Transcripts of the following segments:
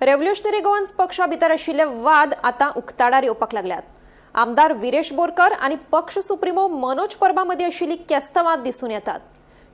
Revolutionary Goans पक्षा भितर आशिल्ले वाद आतां उक्ताडार येवपाक लागल्यात. आमदार विरेश बोरकर आनी पक्ष सुप्रिमो मनोज परबा मदीं आशिल्ली केस्तवाद दिसून येतात.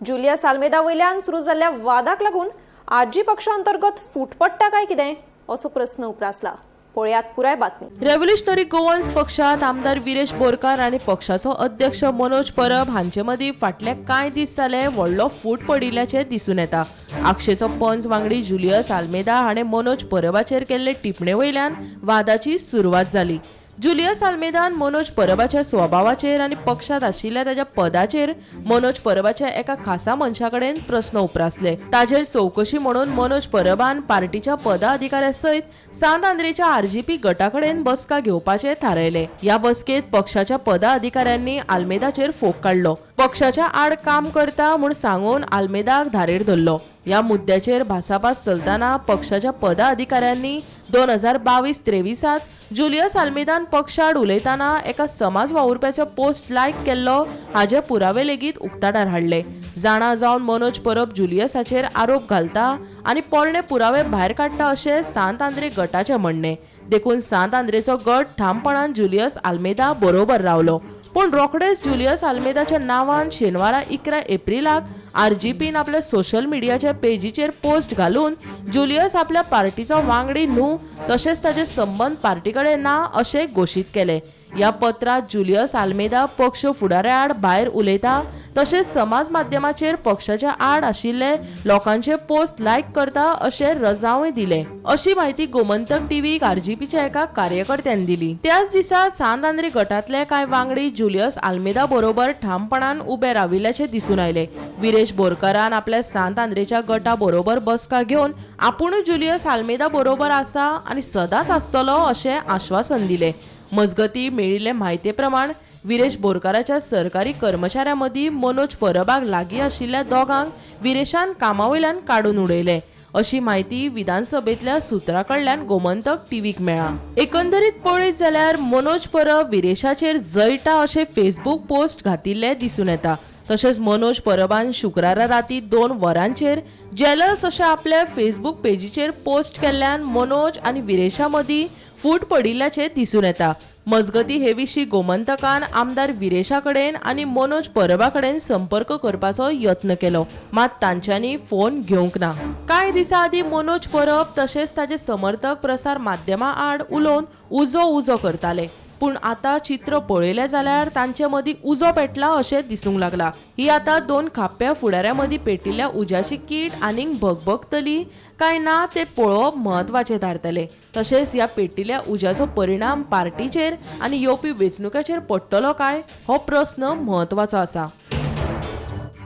जुलियस आल्मेदा वयल्यान सुरू जाल्ल्या वादाक लागून आरजी पक्षा अंतर्गत फूट पडटा काय कितें असो प्रस्न उप्रासला. पळयात पुराय बातमी. रेव्होल्युशनरी गोवन्स पक्षात आमदार विरेश बोरकार आनी पक्षाचो अध्यक्ष मनोज परब हांचे मदीं फाटले कांय दीस जाले व्हडलो फूट पडिल्ल्याचें दिसून येता. आक्षेचो पंच वांगडी जुलियस आल्मेदा हाणें मनोज परबाचेर केल्ले टिपणे वयल्यान वादाची सुरवात जाली. जुलियस आल्मेदान मनोज परबाच्या स्वभावाचेर आनी पक्षांत आशिल्ल्या ताच्या पदाचेर मनोज परबाच्या एका खासा मनशा कडेन प्रस्न उप्रासले. ताचेर चवकशी म्हणून मनोज परबान पार्टीच्या पदाधिकाऱ्या सयत सांत आंद्रेच्या आरजीपी गटा कडेन बसका घेवपाचें थारायलें. ह्या बसकेंत पक्षाच्या पदाधिकाऱ्यांनी आल्मेदाचेर फोग काडलो. पक्षाच्या आड काम करता म्हूण सांगून आल्मेदाक धारेर धरलो. ह्या मुद्द्याचेर भासाभास चलतना पक्षाच्या पदाधिकाऱ्यांनी 2022-23 जुलियस आल्मेदान पक्षाआड उलयतना एका समाज वावुरप्याचो पोस्ट लायक केल्लो हाजे पुरावे लेगीत उक्ताडार हाडले. जाणा जावन मनोज परब जुलियसाचेर आरोप घालता आनी पोरणे पुरावे भायर काडटा अशें सांत आंद्रे गटाचें म्हणणें. देखून सांत आंद्रेचो गट ठामपणान जुलियस आल्मेदा बरोबर रावलो. पूण रोखडेच जुलियस आल्मेदाच्या नांवान शेनवारा 11 एप्रिलाक आरजीपीन आपल्या सोशल मिडियाच्या पेजीचेर पोस्ट घालून जुलियस आपल्या पार्टीचो वांगडी न्हू तशेंच ताचे संबंद पार्टी कडेन ना अशें घोशीत केलें. ह्या पत्रांत जुलियस आल्मेदा पक्ष फुडाऱ्या आड भायर उलयता तशेंच समाज माध्यमाचेर पक्षाच्या आड आशिल्ले लोकांचे पोस्ट लायक करता अशें रजांवय दिलें. अशी म्हायती गोमंतक टीव्हीक आरजीपीच्या एका कार्यकर्त्यान दिली. त्याच दिसा सांत आंद्रे गटांतले कांय वांगडी जुलियस आल्मेदा बरोबर ठामपणान उबे राविल्ल्याचें दिसून आयलें. विरेश बोरकारान आपल्या सांत आंद्रेच्या गटा बरोबर बसका घेवन आपुणूय जुलियस आल्मेदा बरोबर आसा आनी सदांच आसतलो अशें आश्वासन दिलें. मजगतीं मेळिल्ले म्हायते प्रमाण विरेश बोरकाराच्या सरकारी कर्मचाऱ्यां मदीं मनोज परबाक लागीं आशिल्ल्या दोगांक विरेशान कामा वयल्यान काडून उडयले अशी म्हायती विधानसभेंतल्या सुत्रा कडल्यान गोमंतक टीव्हीक मेळ्ळा. एकंदरीत पळयत जाल्यार मनोज परब विरेशाचेर जळटा अशे फेसबूक पोस्ट घातिल्ले दिसून येता. तशेंच मनोज परबान शुक्रारा राती 2 वरांचेर जेलस अशें आपल्या फेसबूक पेजीचेर पोस्ट केल्ल्यान मनोज आनी विरेशा मदीं फूट पडिल्ल्याचें दिसून येता. मजगतीं हे विशीं गोमंतकान आमदार विरेशा कडेन आनी मनोज परबा कडेन संपर्क करपाचो यत्न केलो, मात तांच्यांनी फोन घेवंक ना. कांय दिसां आदीं मनोज परब तशेंच ताचे समर्थक प्रसार माध्यमां आड उलोवन उजो उजो करताले, पूण आतां चित्र पळयलें जाल्यार तांचे मदीं उजो पेटला अशें दिसूंक लागला. ही आतां 2 खाप्या फुडाऱ्यां मदीं पेटिल्ल्या उज्याची कीट आनीक भगभगतली काय ना तें पळोवप म्हत्वाचें थारतलें. तशेंच ह्या पेटिल्ल्या उज्याचो परिणाम पार्टीचेर आनी येवपी वेंचणुकाचेर पडटलो काय हो प्रस्न म्हत्वाचो आसा.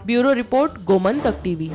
Bureau report, Gomantak TV.